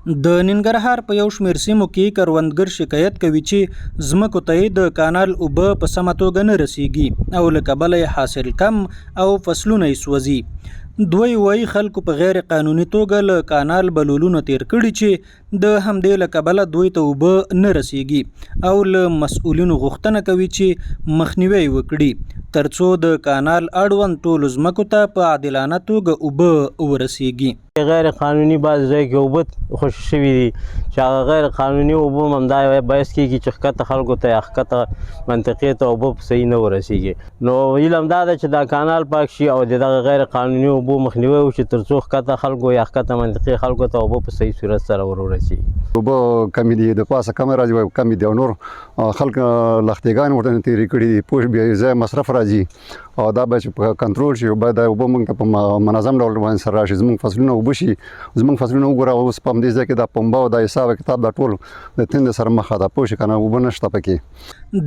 د ننګرهار په یو شمېر سیمو کې کروندګر شکایت کوي چې ځمکو ته یې د کانال اوبه په سمه توګه نه رسیږي او له کبله یې حاصل کم او فصلونه یې سوځي. دوی وایي خلکو په غیر قانوني توګه له کانال بلولونه تېر کړي چې د همدې له کبله دوی ته اوبه نه رسیږي او له مسؤلینو غوښتنه کوي چې مخنیوی یې وکړي ترڅو د کانال اړوند ټولو ځمکو ته په عادلانه توګه اوبه ورسیږي. غیر قانوني بعضې ځای کې اوبه خوشې شوي دي چې هغه غیر قانوني اوبه هم همدا باعث کېږي چې ښکته خلکو ته یا ښکته منطقې ته اوبه په صحیح نه ورسېږي. نو هیله همدا ده چې دا کانال پاک شي او د دغه غیر قانوني اوبو مخنیوی وشي تر څو ښکته خلکو یا ښکته منطقې خلکو ته اوبه په صحیح صورت سره ور ورسېږي. اوبه کمې دي، د پاسه کمې راځي، وایي کمې دي او نور خلک لښتېګانې ورته تېرې کړي دي، پوه بیا یې ځای مصرف راځي او دا باید چې په کنټرول شي، باید دا اوبه موږ ته په منظم ډول باندې سره راشي، زموږ فصلونه اوبه شي. زموږ فصلونه وګوره، اوس په همدې ځای کې دا پنبه او دا حساب کتاب دا ټول د تندې سره مخه ده، پوه شي که نه، اوبه نشته پکې.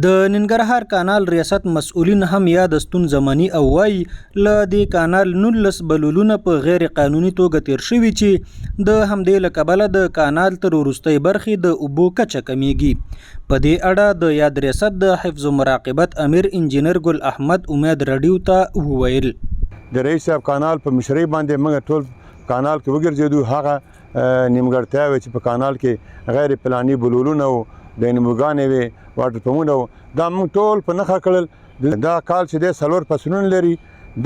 د ننګرهار کانال ریاست مسؤلین هم یاده ستونزه مني او وايي، له دې کانال 19 بلولونه په غیر قانوني توګه تېر شوي چې د همدې له کبله د کانال تر وروستۍ برخې د اوبو کچه کمېږي. په دې اړه د یاد ریاست د حفظ و مراقبت امیر انجینر ګل احمد امید راډیو ته وویل. د رئیس صاحب کانال په مشرۍ باندې موږ ټول کانال کې وګرځېدو، هغه نیمګړتیاوې چې په کانال کې غیر پلاني بلولونه وو، ډینموګانې وې، واټر پمونه وو، دا موږ ټول په نښه کړل. دا کال چې دی څلور فصلونه لري،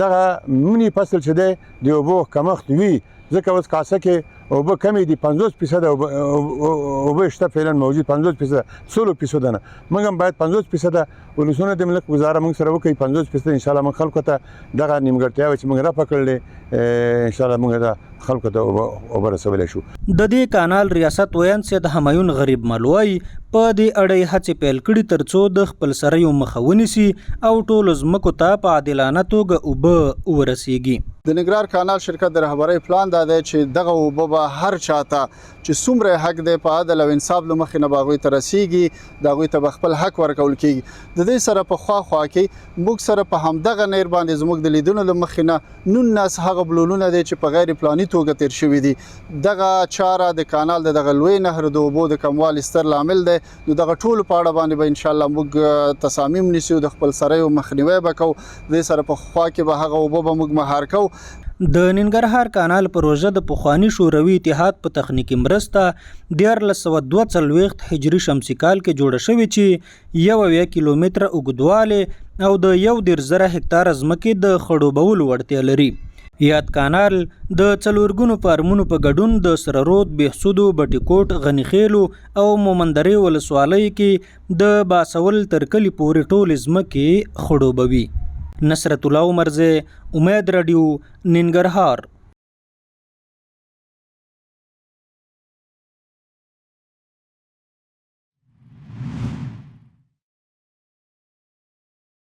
دغه مني فصل چې دی د اوبو کمښت وي، ځکه اوس کاسه کې اوبه کمې دي، 50 فیصده اوبه شته فعلا موجود، 50 فیصده سلو فیصده نه، موږ هم باید 50 فیصده ولسونه د ملک ګزاره موږ سره وکړي، 50 فیصده ان شاء الله موږ خلکو ته دغه نیمګړتیاوې چې موږ رفع کړلې ان شاء الله موږ دا خلکو ته اوبه رسولی شو. د دې کانال ریاست ویاند سید همایون غریب مل وايي، په دې اړه یې هڅې پیل کړي ترڅو د خپلسریو مخه ونیسي او ټولو ځمکو ته په عادلانه توګه اوبه ورسېږي. د ننګرهار کانال شرکت د رهبرۍ پلان دا دی چې دغه اوبه به هر چاته چې څومره یې حق دی په عدل او انصاف له مخې نه به هغوی ته رسیږي، د هغوی ته به خپل حق ورکول کیږي. د دې سره په خوا خوا کې موږ سره په همدغه نیر باندې زموږ د لیدنو له مخې نه 19 هغه بلولونه دی چې په غیر پلاني توګه تیر شوي دي. دغه چاره د کانال د دغه لوی نهر د اوبو د کموالي ستر لامل دی. نو دغه ټولو په اړه باندې به ان شاء الله موږ تصامیم نیسو، د خپل سریو مخنیوی به کوو، دې سره په خوا کې به هغه اوبه به موږ مهار کوو. د ننګرهار کانال پروژه د پخواني شوروي اتحاد په تخنیکي مرسته 1342 هجري شمسي کال کې جوړه شوې چې 71 کیلومتره اوږدوالی او د 31 زره هکتاره ځمکې د خړوبولو وړتیا لري. یاد کانال د څلورګونو فارمونو په ګډون د سره رود، بهسودو، بټي کوټ، غني خېلو او مومندرې ولسوالۍ کې د باسول تر کلي پورې ټولې ځمکې خړوبوي. نصرت الله عمرزی، امید راډیو، ننګرهار.